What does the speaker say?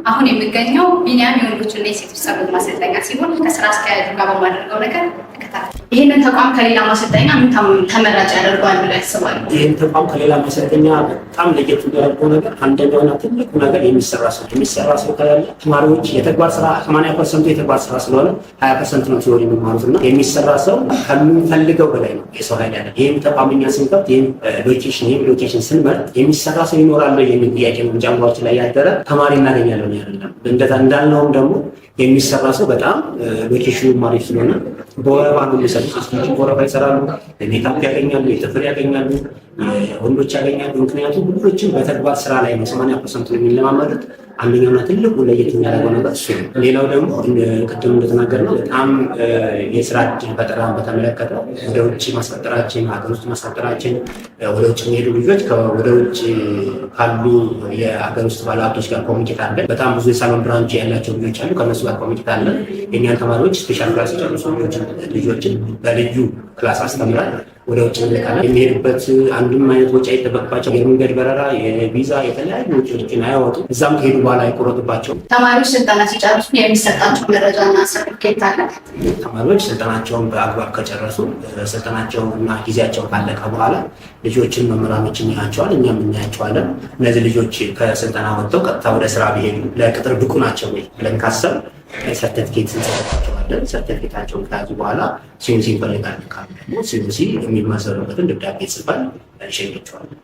አሁን የሚገኘው ቢኒያም የወንዶችና የሴቶች ጸጉር ማሰልጠኛ ሲሆን ከስራ አስኪያጁ ጋር በማደርገው ነገር ተከታተል። ይህንን ተቋም ከሌላ ማሰልጠኛ ምን ተመራጭ ያደርገዋል ብለው ያስባሉ? ይህን ተቋም ከሌላ ማሰልጠኛ በጣም ለየት የሚያደርገው ነገር አንደኛውና ትልቁ ነገር የሚሰራ ሰው ከሌለ ተማሪዎች የተግባር ስራ 80% ኡ የተግባር ስራ ስለሆነ 20% ነው theory የሚማሩት እና የሚሰራ ሰው ከምንፈልገው በላይ ነው የሰው ኃይል ያለ። ይህም ተቋም እኛ ስንከፍት ይህም location ስንመርጥ የሚሰራ ሰው ይኖራል የሚል ጥያቄ ነው እንጂ አእምሯችን ላይ ያደረ ተማሪ እናገኛለን አይደለም። እንዳልነውም ደግሞ የሚሰራ ሰው በጣም location ኑ አሪፍ ስለሆነ በወረፋ ነው የሚሰሩት። ሴቶች በወረፋ ይሰራሉ። ሜካፕ ያገኛሉ፣ የጥፍር ያገኛሉ፣ ወንዶች ያገኛሉ። ምክንያቱም ሁሎችም በተግባር ስራ ላይ ነው 80% ኡ የሚለማመዱት። አንደኛውና ትልቁ ለየት የሚያደርገው ነገር እሱ ነው። ሌላው ደግሞ ቅድም እንደተናገርነው በጣም የስራ እድል ፈጠራን በተመለከተ ወደ ውጭ ማስቀጠራችን፣ ሀገር ውስጥ ማስቀጠራችን፣ ወደ ውጭ የሚሄዱ ልጆች ወደ ውጭ ካሉ የሀገር ውስጥ ባለሀብቶች ጋር communicate አለን። በጣም ብዙ የ salon branch ያላቸው ልጆች አሉ። ከእነሱ ጋር communicate አለን። የእኛን ተማሪዎች special class የጨረሱ ልጆችን በልዩ class አስተምረን ወደ ውጭ እንልካለን። የሚሄዱበት አንድም አይነት ወጪ አይጠበቅባቸው። የመንገድ በረራ፣ የቪዛ፣ የተለያዩ ወጪዎችን አያወጡ። እዛም ከሄዱ በኋላ አይቆረጥባቸው። ተማሪዎች ስልጠና ሲጨርሱ የሚሰጣቸው መረጃና ሰርቲፊኬት አለ? ተማሪዎች ስልጠናቸውን በአግባብ ከጨረሱ፣ ስልጠናቸው እና ጊዜያቸው ካለቀ በኋላ ልጆችን መምህራኖች እናያቸዋል፣ እኛም እናያቸዋለን። እነዚህ ልጆች ከስልጠና ወጥተው ቀጥታ ወደ ስራ ቢሄዱ ለቅጥር ብቁ ናቸው ወይ ብለን ካሰብን ሰርተፊኬት እንሰጣቸዋለን። ሰርተፊኬታቸውን ከያዙ በኋላ COC እንፈልጋለን ካሉ ደግሞ COC የሚመዘኑበትን ደብዳቤ ጽፈን እንሸኛቸዋለን።